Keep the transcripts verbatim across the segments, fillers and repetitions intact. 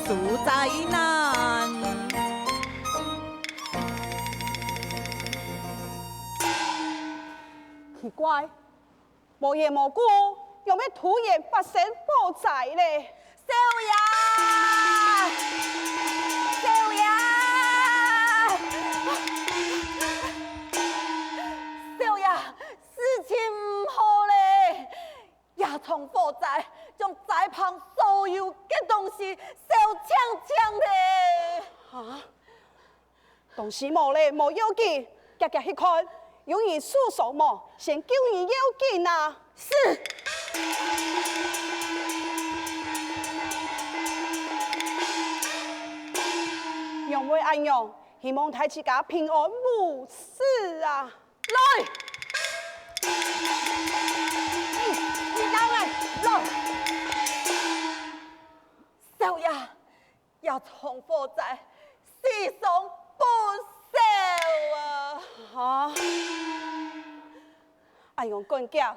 出災難。奇怪，無緣無故，仰會突然發生火災咧？少爺！少爺！少爺，事情毋好咧！ 這場火災將齋棚所有个東西燒淨淨咧。哈？東西無咧，無要緊，遽遽去看，有人受傷無？先救人要緊啊！是。仰會恁樣？希望大自家平安無事啊！ 來！你，你等下，來！少爺，這場火災，死傷不少啊！哈？恁樣趕遽，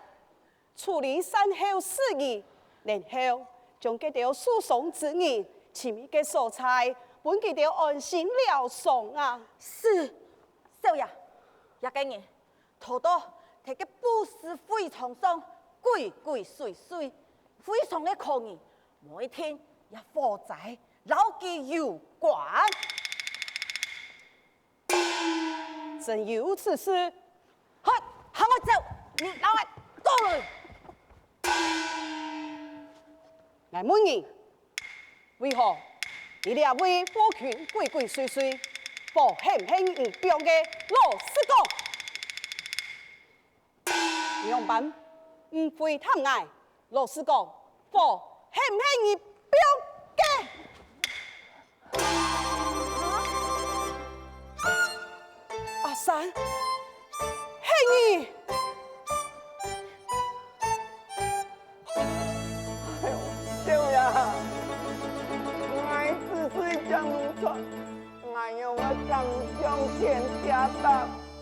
處理善後事宜，然後將該兜受傷之人尋一個所在，分佢兜安心療傷啊！是，少爺，這個人拖到在該布施會場上鬼鬼祟祟，非常个可疑，無一定這火災摎佢有關。 真有此事。好，喊𠊎走，你摎𠊎過來。𠊎問你，為何你這位火群鬼鬼祟祟，火係毋係你放个？老實講！ 你仰般毋回答𠊎？老實講，火係毋係你放个？阿三，係你！少爺，𠊎只係一隻農村，𠊎仰會敢上天下擔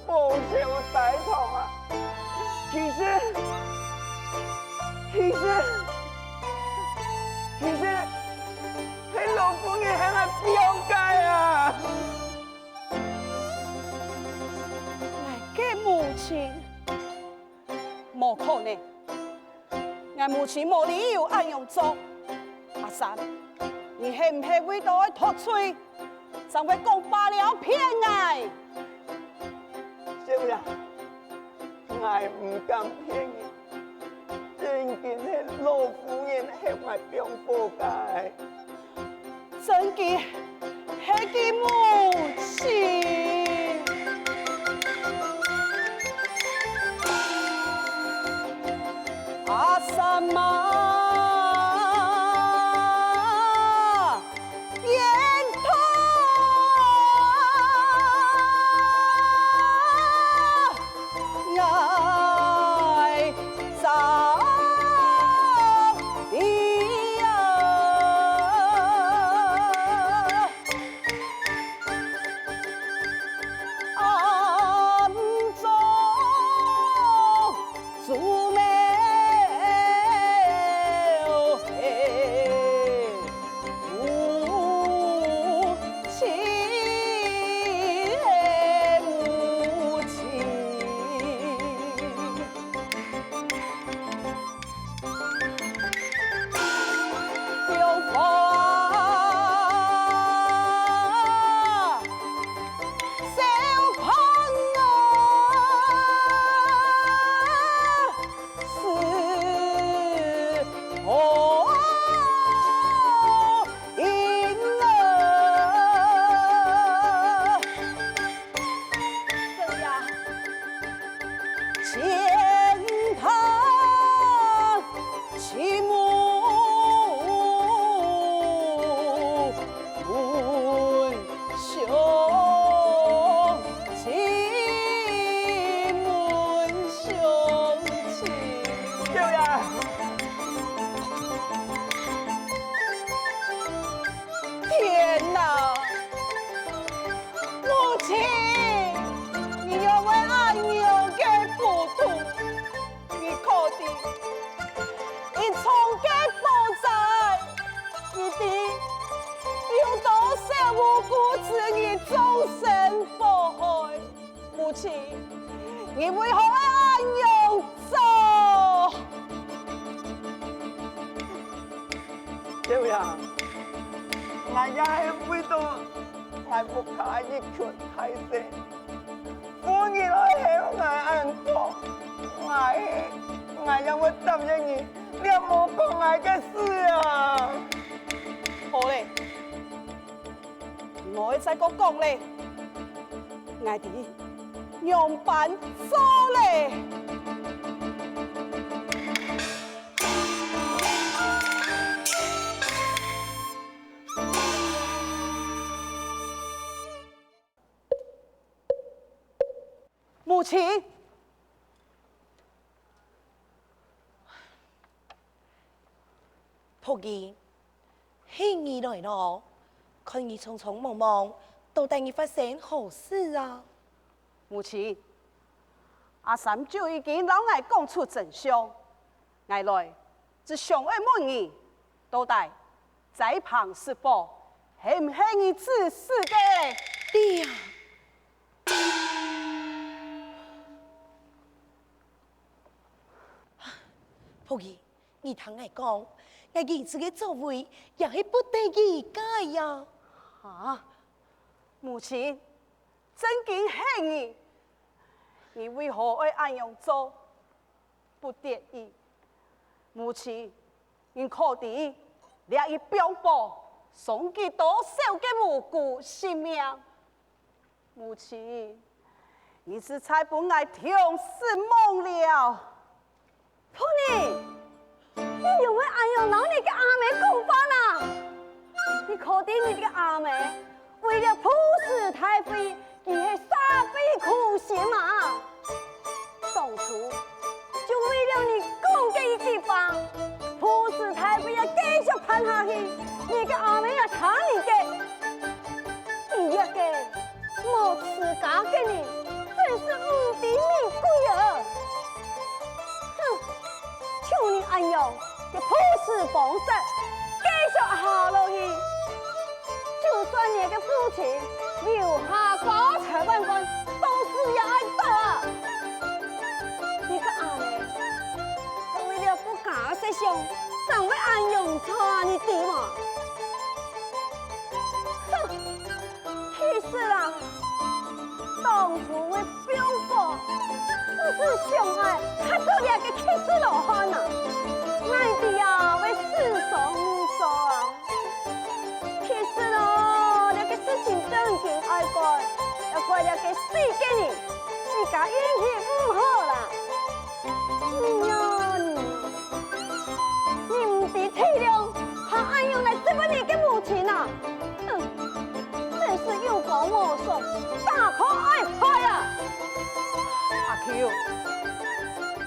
報仇个大頭啊！其實，其實，其實係老夫人喊𠊎放个啊！𠊎个母親，無可能。 𠊎母親無理由恁樣做。阿三，你係毋係為著愛脫罪，正會講話了騙𠊎？少爺，𠊎毋敢騙你，真經係老夫人喊𠊎放火个。 真經係佢母親。阿三啊，冤枉啊！ 𠊎早知啊！暗中做媒嘿。 母亲，母亲。無辜之人終身禍害。母親，你為何愛恁樣做？少爺，𠊎也係為著𠊎屋下一群大細， 分你來喊𠊎恁多，𠊎，𠊎仰會答應你這無關𠊎个事啊！好咧，毋好再過講咧，𠊎知仰般做咧。母親！僕人，係你來咯，看你匆匆忙忙，到底你發生何事啊？母親，阿三就已經摎𠊎講出真相， 𠊎來，只想愛問你，到底齋棚失火，係毋係你指使个？爹啊！僕人，你聽𠊎講，𠊎兒子个作為也係不得而解呀。哈？母親，正經係你，你為何愛恁樣做？ 不得已，母親，你可知這一放火，傷幾多少个無辜性命？母親，你實在分𠊎忒失望了。僕人，你仰會恁樣摎你个阿姆講話啊？你可知你个阿姆 為了普氏大會，佢係煞費苦心啊！當初，就為了你講个一句話，普氏大會也繼續辦下去，你个阿姆也聽你个。你這个無自家个人，真係毋知面鬼啊！哼！ 像你恁樣个普氏幫式，繼續下落去，就算你个父親劉家家財萬貫，到時也愛倒啊！你个阿姆，為了不假色相，正會恁樣做啊，你知無？哼！ 其實啊，當初會放火，只係想愛嚇著這个乞食羅漢啊，哪知啊會死傷無數啊。其實哦，這个事情正經愛怪，愛怪這个死个人，自家運氣毋好啦。 你呀，你呀，你毋知體諒，還恁樣來質問你个母親啊！哼，真係有高無上，打破愛害啊！阿舅，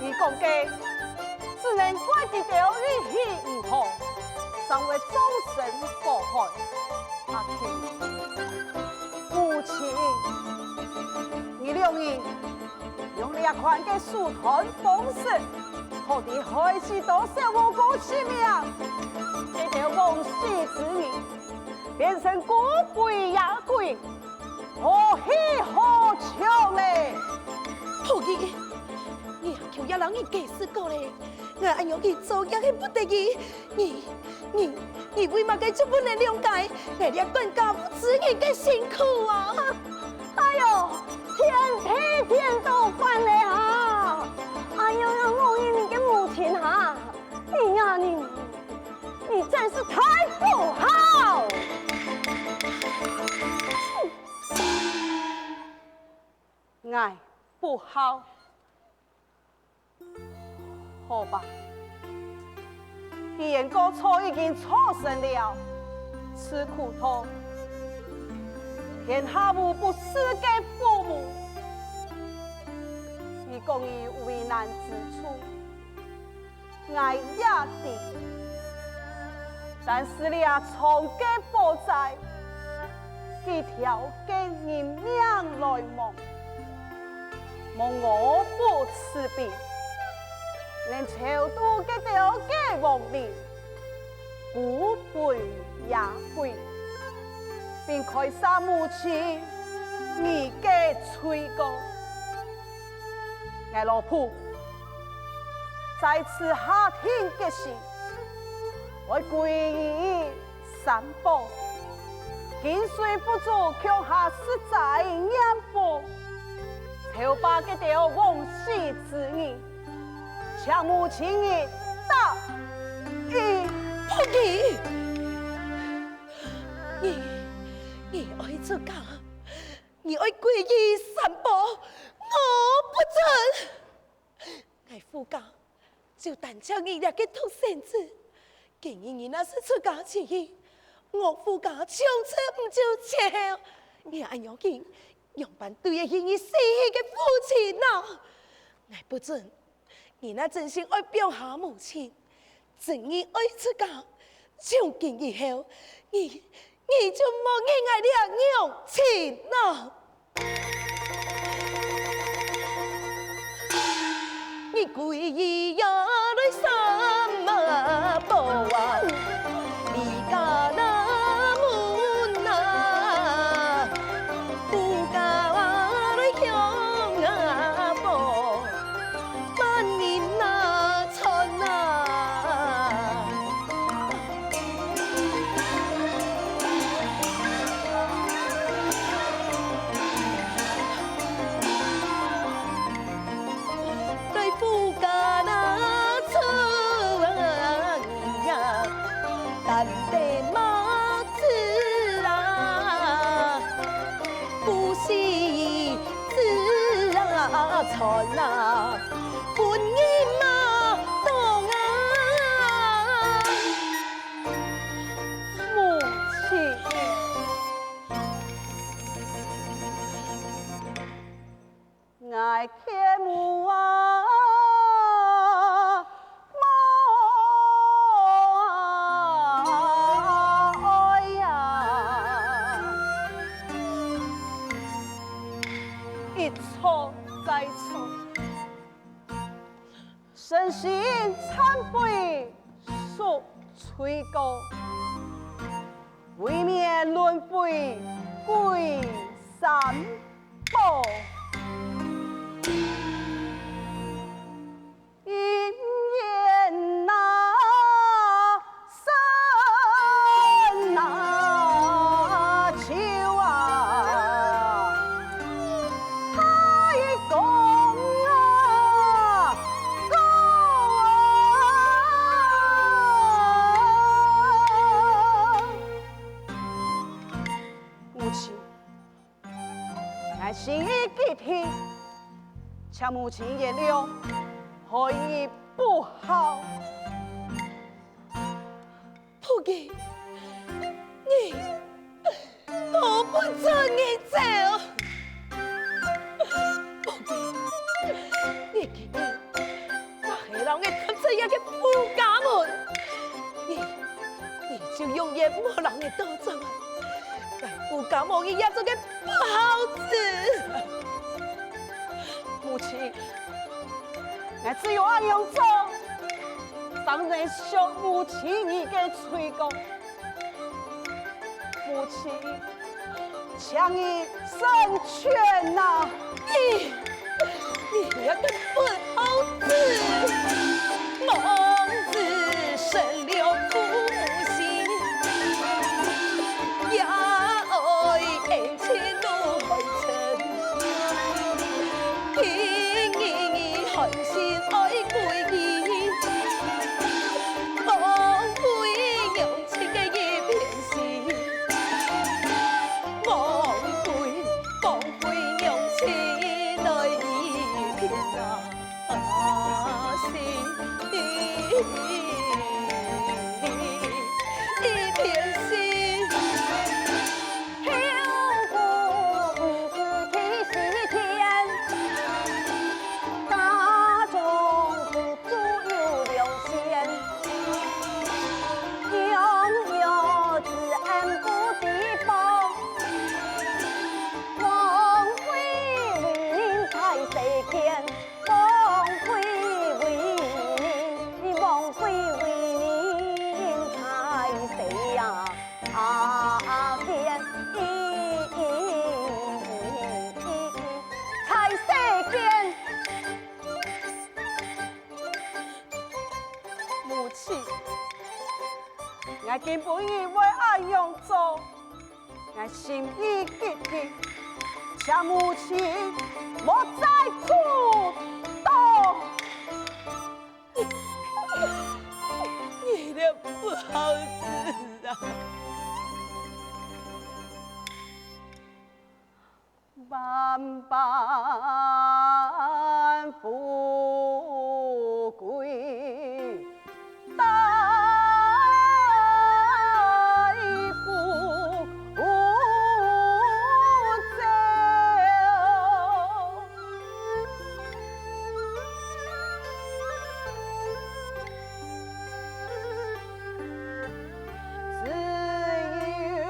你講个，只能怪佢兜運氣毋好，正會終身禍害。阿舅，母親，你兩人 用這款个手段方式，到底害死多少無辜性命？這兜枉死之人，變成孤魂野鬼，何喜何樂呢？僕人，你阿舅也摎你解釋過咧，𠊎恁樣去做也係不得已， 你，你，你為麼个就不能諒解𠊎這管家無知人个辛苦啊？哎喲，天地顛倒反了哈！哎喲，我無認你个母親哈！你呀你，你真是太不孝！𠊎不孝？ 好吧，既然過錯已經造成了，自苦痛，天下無不是个父母。你講你為難之處，𠊎也知。 但是這場个火災，幾條个人命來亡，無我府之兵，能超度該兜个亡靈，孤魂野鬼，並開設母親你个罪過。𠊎老僕在此下定決心，愛歸依三寶，跟隨佛祖共下食齋念佛，超拔該兜枉死之人，請母親你答應。不依！ 你，你愛出家，你愛歸依三寶，我不准！𠊎傅家就單淨你這个獨生子，今日你若係出家之日，我傅家從此毋愁錢。你恁樣緊，仰般對得起你死去个父親啊？𠊎不准！ 你若真心愛放下母親，真意愛出家，從今以後，你，你就莫認𠊎這娘親啊！你歸依呀來三寶啊，離家那門啊， 夫家來向啊報，萬人那傳啊。來夫家那出啊呀，擔得嘛 子啊，不惜子啊，傳啊，分人嘛懂啊。母親，𠊎切無啊，無啊，愛啊，一錯再錯，誠心懺悔贖罪過，為免輪迴歸三寶。 因緣那深那秋啊，太公啊，高啊。母親， 𠊎心意既定，請母親原諒，害兒不孝。不依，你，我不准你走。不依，你今日 若係摎𠊎踏出這个夫家門，你，你就永遠莫摎𠊎倒轉來。𠊎夫家無你這種个不孝子。母親，𠊎只有恁樣做，正能贖母親你个罪過。 母親，請你成全啊！你，你這个不孝子，望子成了父母心，也愛恩情路開成。今日你寒心愛歸依，枉費娘 親个一片心，枉費，枉費娘親來一片啊，心，一片心。后姑不知提西天，家中不 祖有良先，养育之恩不知报，枉费为人在世间，枉费为人，枉费死。𠊎今晡日會恁樣做，𠊎心意急急，請母親莫再苦待。你這不孝子啊！ 万般富貴帶不走。 只有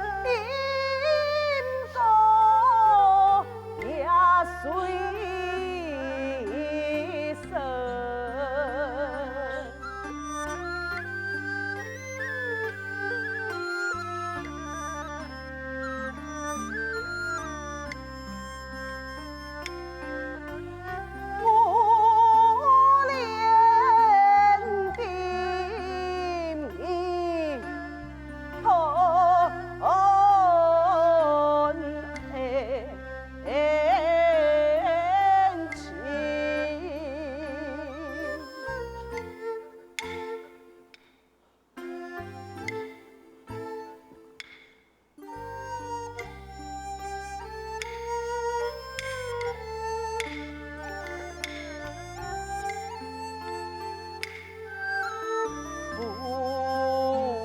因果业随身。 不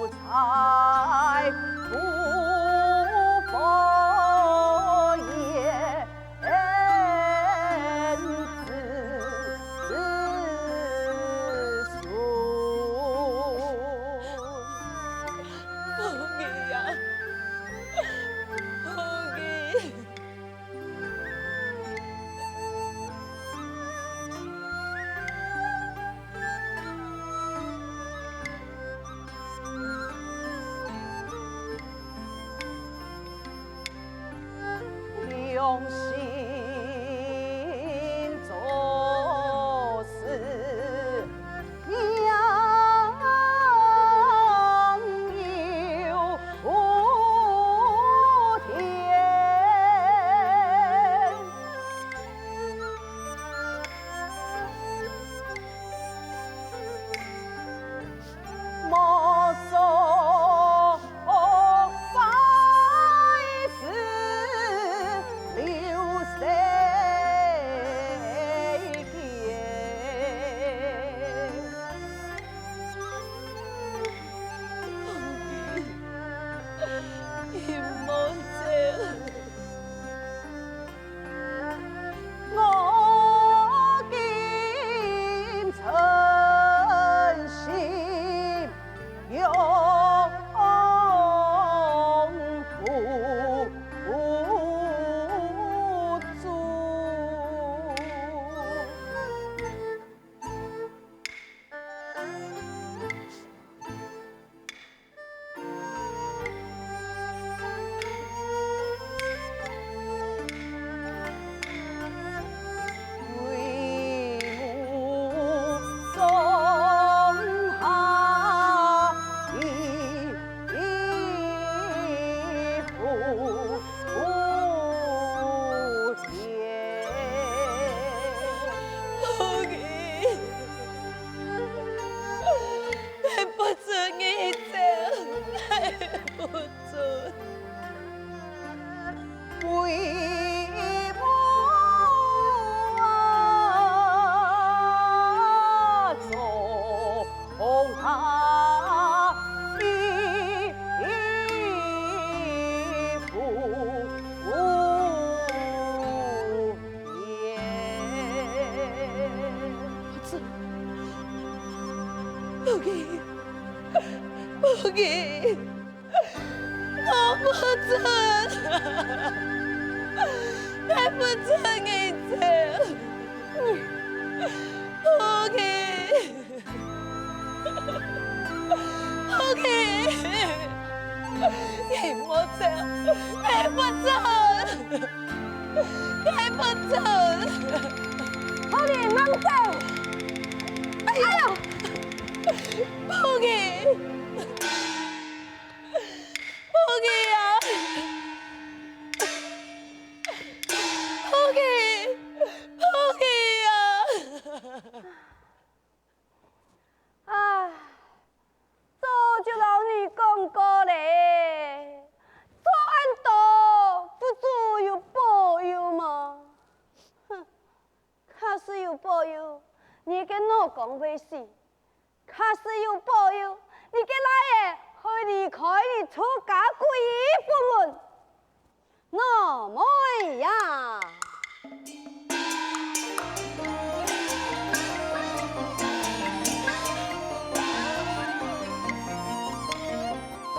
在不佛也。 用心做事， 不给，不给，我不准，我不准你走，不给。 不给，𠊎莫走，𠊎不走，𠊎不走。好了，慢走。哎呀，你講過咧，做恁多，佛祖有保佑無？哼，假使有保佑，你个老公會死；假使有保佑，你个倈仔會離開你出家歸佛門。 老妹呀！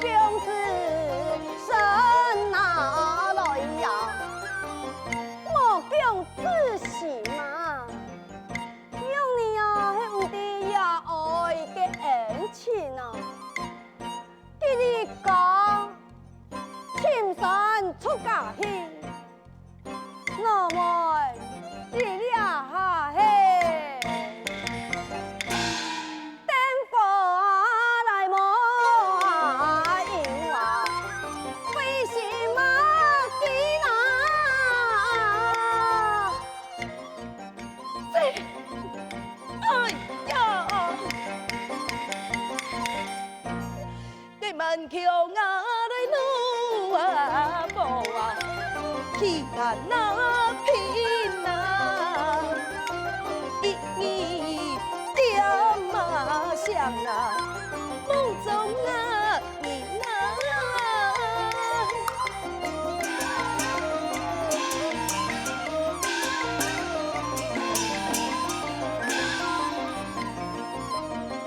公子身哪來呀？莫講仔細嘛，讓你啊，係毋知爺哀个恩情啊！ 佢離家，深山出家去，老妹，你這下係燈火來無影啊，飛行麼个啊？這，哎呀！ 你們共下來擄啊寶啊，去啊那拼啊，一日點啊香啊，夢中啊人啊。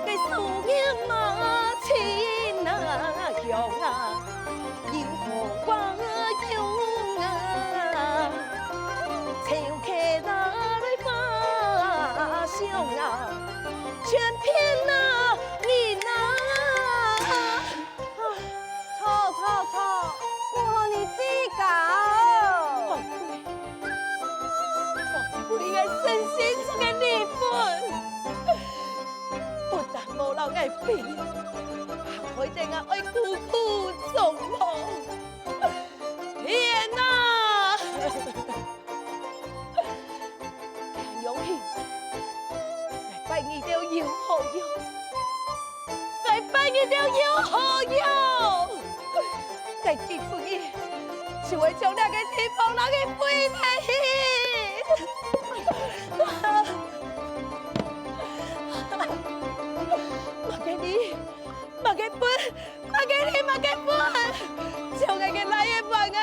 个思念啊，親啊，鄉啊，有好話用啊，愁客啊來發想啊，全騙啊人啊。唉，錯，錯，錯，毋好你自家哦。寶貴，寶貴个身心中个靈魂， 不但無摎𠊎分，還害得𠊎愛孤苦終老。天啊！楊興，𠊎拜你兜有何用？𠊎拜你兜有何用？ 再記得你，就會將這个地方摎佢毀忒去。麼个你，麼个佛，麼个你，麼个佛，將𠊎个倈仔還𠊎，